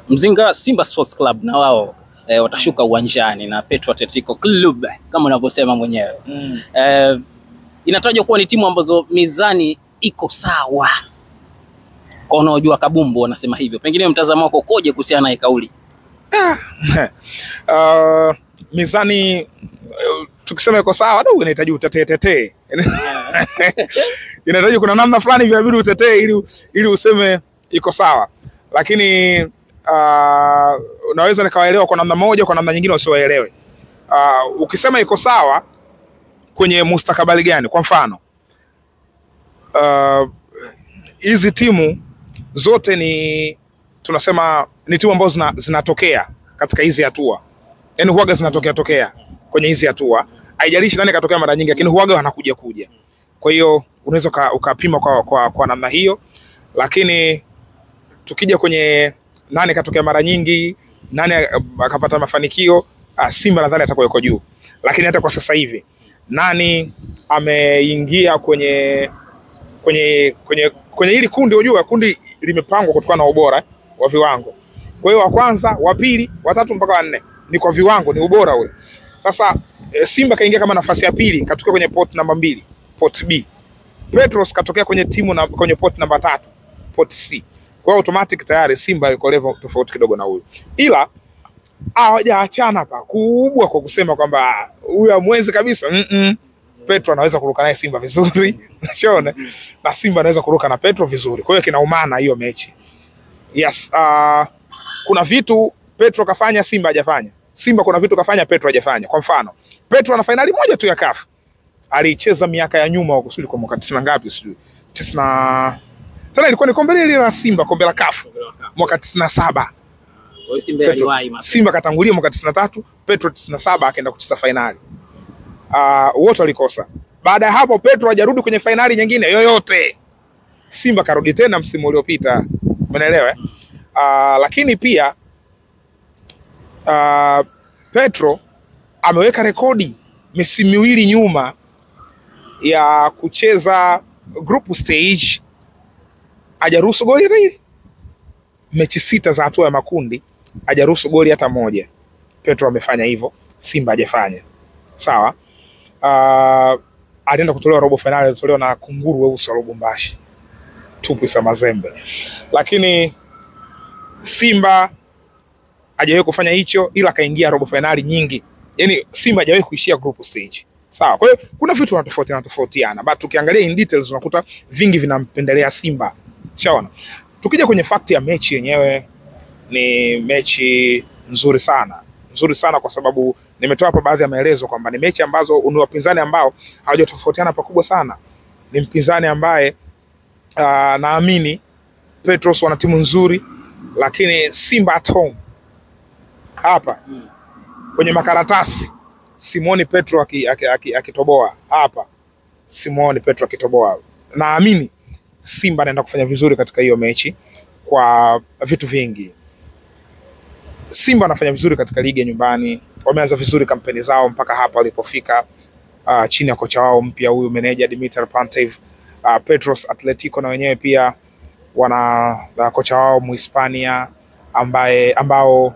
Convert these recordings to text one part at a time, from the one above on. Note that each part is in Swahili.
Mzinga Simba Sports Club na wao watashuka uwanjani na Petro Atletico Club kama unavyosema mwenyewe. Inatajwa kuwa ni timu ambazo mizani iko sawa. Kwa wanaojua kabumbu wanasema hivyo. Pengine mtazamo wako ukoje kuhusiana na kauli? Mizani tukisema iko sawa ndio inahitaji utetee. Inahitaji kuna namna fulani hivi inabidi utetee ili useme iko sawa. Lakini unaweza nikawaelewa kwa namna moja, kwa namna nyingine usiwaelewe. Ukisema iko sawa kwenye mustakabali gani? Kwa mfano, hizi timu zote ni tunasema ni timu ambazo zinatokea katika hizi hatua. Yaani huaga zinatokea tokea kwenye hizi hatua. Haijalishi nani katokea mara nyingi, lakini huaga wanakuja kuja. Kwa hiyo unaweza ukapima kwa namna hiyo. Lakini tukija kwenye nani katokea mara nyingi, nani akapata mafanikio, Simba nadhani atakuwa yuko juu. Lakini hata kwa sasa hivi nani ameingia kwenye hili kundi? Unajua kundi limepangwa kutokana na ubora wa viwango. Kwa hiyo wa kwanza, wa pili, wa tatu mpaka wa nne ni kwa viwango, ni ubora ule. Sasa Simba kaingia kama nafasi ya pili, katokea kwenye pot namba 2, pot B. Petros katokea kwenye timu na kwenye pot namba 3, pot C. Kwa hiyo automatic tayari Simba yuko level tofauti kidogo na huyu. Ila hawajaachana pakubwa kwa kusema kwamba huyu hamwezi kabisa. Petro anaweza kuruka naye Simba vizuri. Unaona? Na Simba anaweza kuruka na Petro vizuri. Kwa hiyo kinaumana hiyo mechi. Yes, kuna vitu Petro kafanya Simba hajafanya. Simba kuna vitu kafanya Petro hajafanya. Kwa mfano, Petro ana finali moja tu ya CAF. Aliicheza miaka ya nyuma huko, sijui kwa mwaka 90 ngapi sijui. 90 tena ilikuwa ni kombe lile la Simba, kombe la CAF mwaka 97. Kwa hiyo Simba aliwahi mapema. Simba katangulia mwaka 93, Petro 97 akaenda kucheza finali. Wote walikosa. Baada ya hapo Petro hajarudi kwenye finali nyingine yoyote. Simba karudi tena msimu uliopita. Umeelewa? Lakini pia Petro ameweka rekodi misimu miwili nyuma ya kucheza group stage, hajaruhusu goli hata ile. Mechi 6 za hatua ya makundi hajaruhusu goli hata moja. Petro amefanya hivyo, Simba hajafanya. Sawa. Alienda kutolewa robo finali, alitolewa na Kunguru Weusi wa Lubumbashi, Tupu Mazembe. Lakini Simba hajawahi kufanya hicho, ila kaingia robo finali nyingi. Yaani Simba hajawahi kuishia group stage. Sawa. Kwa hiyo kuna vitu wanatofautiana tofautiana, but tukiangalia in details unakuta vingi vinampendelea Simba. Shaona. Tukija kwenye fact ya mechi yenyewe, ni mechi nzuri sana. Nzuri sana kwa sababu nimetoa hapa baadhi ya maelezo kwamba ni mechi ambazo ni wapinzani ambao hawajatofautiana pakubwa sana. Ni mpinzani ambaye naamini Petros wana timu nzuri, lakini Simba at home hapa kwenye makaratasi simuoni Petro akitoboa hapa. Simuoni Petro akitoboa. Naamini Simba anaenda kufanya vizuri katika hiyo mechi kwa vitu vingi. Simba anafanya vizuri katika ligi ya nyumbani, wameanza vizuri kampeni zao mpaka hapa walipofika, chini ya kocha wao mpya huyu meneja Dimitar Pantev. Petros Atletico na wenyewe pia wana kocha wao Muhispania ambao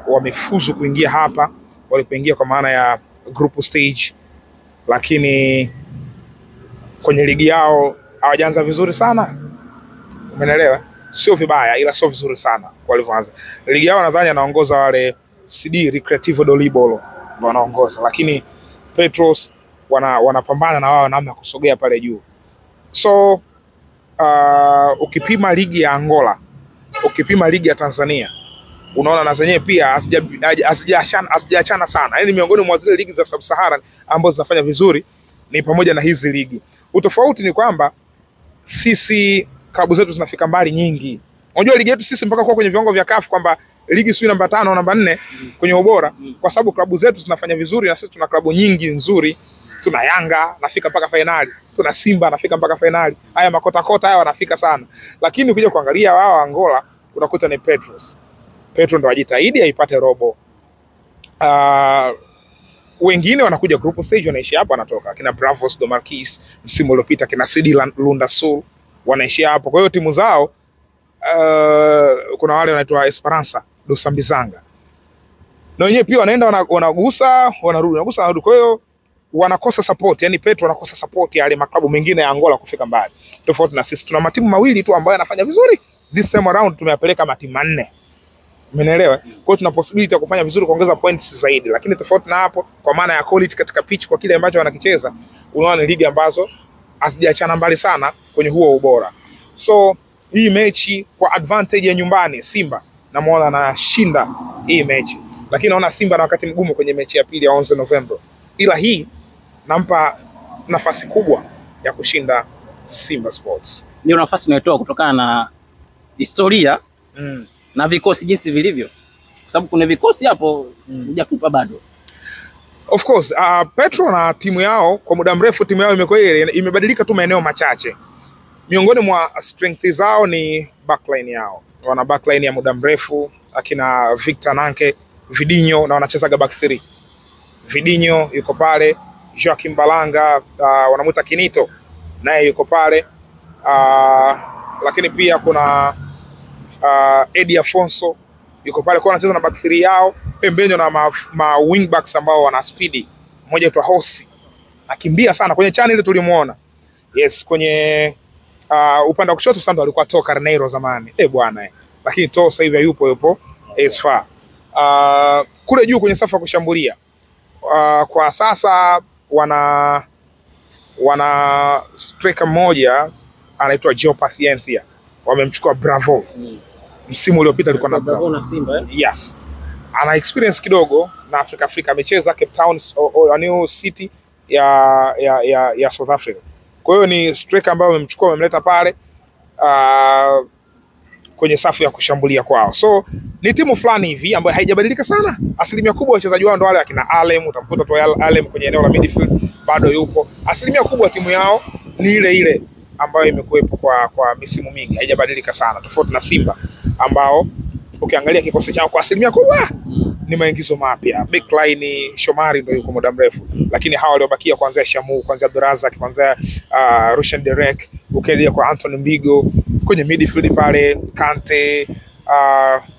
wamefuzu kuingia hapa walipoingia kwa maana ya group stage, lakini kwenye ligi yao hawajaanza vizuri sana. Umeelewa? Sio vibaya ila sio vizuri sana walivyoanza. Ligi yao nadhani anaongoza wale CD Recreativo do Libolo ndio wanaongoza, lakini Petros wanapambana na wao namna kusogea pale juu. So ukipima ligi ya Angola, ukipima ligi ya Tanzania, unaona na zenyewe pia hazijaachana sana. Yaani miongoni mwa zile ligi za Sub-Saharan ambazo zinafanya vizuri ni pamoja na hizi ligi. Utofauti ni kwamba sisi klabu zetu zinafika mbali nyingi. Unajua ligi yetu sisi mpaka kuwa kwenye viwango vya CAF kwamba ligi sio namba 5 au namba 4 kwenye ubora, kwa sababu klabu zetu zinafanya vizuri na sisi tuna klabu nyingi nzuri. Tuna Yanga nafika mpaka finali, tuna Simba nafika mpaka finali. Haya makota kota haya wanafika sana. Lakini ukija kuangalia wao Angola unakuta ni Petros. Petro ndo ajitahidi aipate robo. Wengine wanakuja group stage wanaishi hapo wanatoka. Kina Bravos do Marquis msimu uliopita, kina CD Lunda Sul wanaishia hapo. Kwa hiyo timu zao kuna wale wanaitwa Esperança do Sambizanga, na wenyewe pia wanaenda wanagusa, wanarudi, wanagusa, wanarudi. Kwa hiyo wanakosa support, yani Petro anakosa support ya yale maklabu mengine ya Angola kufika mbali. Tofauti na sisi tuna matimu mawili tu ambayo yanafanya vizuri. This time around tumeyapeleka matimu manne. Umeelewa? Kwa hiyo tuna possibility ya kufanya vizuri, kuongeza points zaidi. Lakini tofauti na hapo, kwa maana ya quality katika pitch, kwa kile ambacho wanakicheza, unaona ni ligi ambazo hazijaachana mbali sana kwenye huo ubora. So hii mechi kwa advantage ya nyumbani Simba namuona anashinda hii mechi. Lakini naona Simba na wakati mgumu kwenye mechi ya pili ya 11 Novemba. Ila hii nampa nafasi kubwa ya kushinda Simba Sports. Ndio nafasi unayotoa kutokana na historia na vikosi jinsi vilivyo, kwa sababu kuna vikosi hapo hujakupa bado. Of course, Petro na timu yao kwa muda mrefu, timu yao imekuwa ile, imebadilika tu maeneo machache. Miongoni mwa strength zao ni backline yao. Wana backline ya muda mrefu, akina Victor Nanke, Vidinho, na wanachezaga back 3. Vidinho yuko pale, Joaquim Balanga, wanamuita Kinito, naye yuko pale. Lakini pia kuna Eddie Afonso yuko pale, kwa wanacheza na back 3 yao. Pembeni na ma wing backs ambao wana speed. Mmoja aitwa Hosi, akimbia sana kwenye channel ile tulimuona. Yes, kwenye upande wa kushoto sasa ndo alikuwa To Carneiro zamani. Bwana. Lakini To sasa hivi hayupo, yupo Esfa. Kule juu kwenye safu ya kushambulia, kwa sasa wana striker mmoja anaitwa Joe Paciencia. Wamemchukua Bravo. Msimu uliopita alikuwa na Bravo na Simba, eh? Yes. Ana experience kidogo na Afrika. Amecheza Cape Town or New City ya South Africa. Kwa hiyo ni striker ambaye wamemchukua, wamemleta pale kwenye safu ya kushambulia kwao. So ni timu fulani hivi ambayo haijabadilika sana. Asilimia kubwa wachezaji wao ndo wale akina Alem, utamkuta tu Alem kwenye eneo la midfield bado yupo. Asilimia kubwa ya timu yao ni ile ile ambayo imekuwepo kwa misimu mingi, haijabadilika sana. Tofauti na Simba ambao ukiangalia kikosi chao kwa asilimia kubwa ni maingizo mapya. Backline Shomari ndio yuko muda mrefu, lakini hawa waliobakia kuanzia Shamu, kuanzia Abdurazak, kuanzia Rushan Derek, ukienda kwa Anthony Mbigo kwenye midfield pale Kante,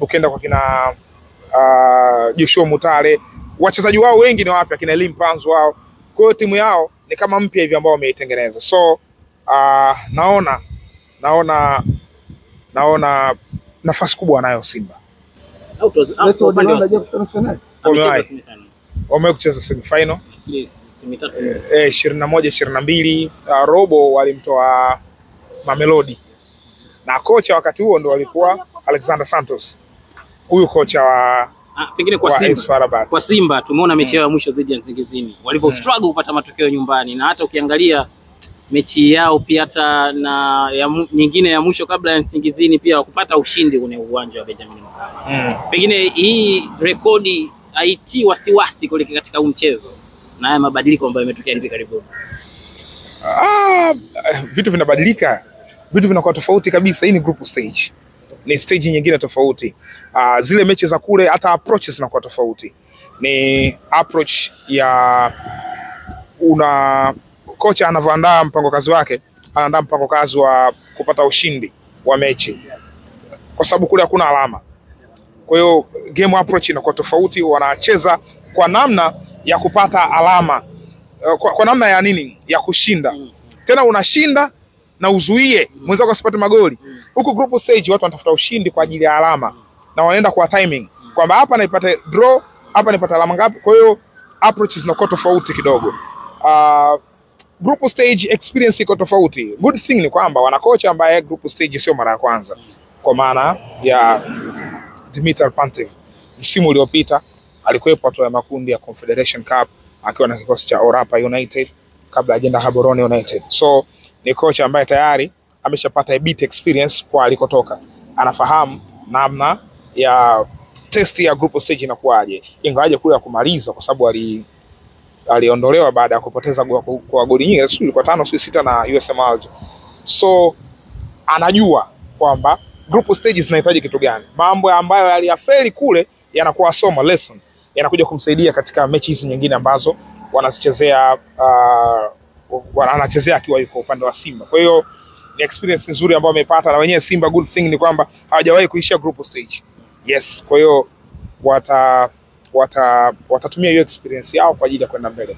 ukienda kwa kina Joshua Mutale, wachezaji wao wengi ni wapya, kina Elim Panzu wao. Kwa hiyo timu yao ni kama mpya hivi ambao wameitengeneza. So naona nafasi kubwa anayo Simba. Wamewahi kucheza semi final 21 22, robo walimtoa Mamelodi, na kocha wakati huo ndo walikuwa Alexander Santos, huyu kocha wa pengine kwa Simba. Kwa Simba tumeona mechi yao ya mwisho dhidi ya Nsingizini walivyo struggle kupata matokeo nyumbani, na hata ukiangalia mechi yao pia hata na nyingine ya mwisho kabla ya Nsingizini pia kupata ushindi kwenye uwanja wa Benjamin Mkapa. Pengine hii rekodi haitii wasiwasi kule katika huu mchezo na haya mabadiliko ambayo yametokea hivi karibuni. Vitu vinabadilika, vitu vinakuwa tofauti kabisa. Hii ni group stage, ni stage nyingine tofauti. Zile mechi za kule hata approaches zinakuwa tofauti. Ni approach ya una kocha anavyoandaa mpango kazi wake, anaandaa mpango kazi wa kupata ushindi wa mechi, kwa sababu kule hakuna alama. Kwa hiyo game approach inakuwa tofauti, wanacheza kwa namna ya kupata alama, kwa namna ya nini, ya kushinda. Tena unashinda na uzuie mwenzako asipate magoli. Huku group stage watu wanatafuta ushindi kwa ajili ya alama, na wanaenda kwa timing kwamba hapa naipata draw, hapa nipata alama ngapi. Kwa hiyo approach zinakuwa tofauti kidogo. Group stage experience iko tofauti. Good thing ni kwamba wana kocha ambaye group stage sio mara ya kwanza, kwa maana ya Dimitar Pantev. Msimu uliopita alikuwepo hatua ya makundi ya Confederation Cup akiwa na kikosi cha Orapa United kabla ajenda Gaborone United. So ni kocha ambaye tayari ameshapata a bit experience kwa alikotoka. Anafahamu namna ya test ya group stage inakuwaje. Ingawaje kule ya kumaliza kwa sababu aliondolewa baada ya kupoteza kwa goli nyingi, sio ilikuwa 5 sio 6 na USM Alger. So anajua kwamba group stages zinahitaji kitu gani. Mambo ambayo aliyafeli kule yanakuwa somo lesson, yanakuja kumsaidia katika mechi hizi nyingine ambazo wanazichezea, anachezea akiwa yuko upande wa Simba. Kwa hiyo Ni experience nzuri ambayo wamepata na wenyewe Simba. Good thing ni kwamba hawajawahi kuishia group stage. Yes, kwa hiyo watatumia hiyo experience yao kwa ajili ya kwenda mbele.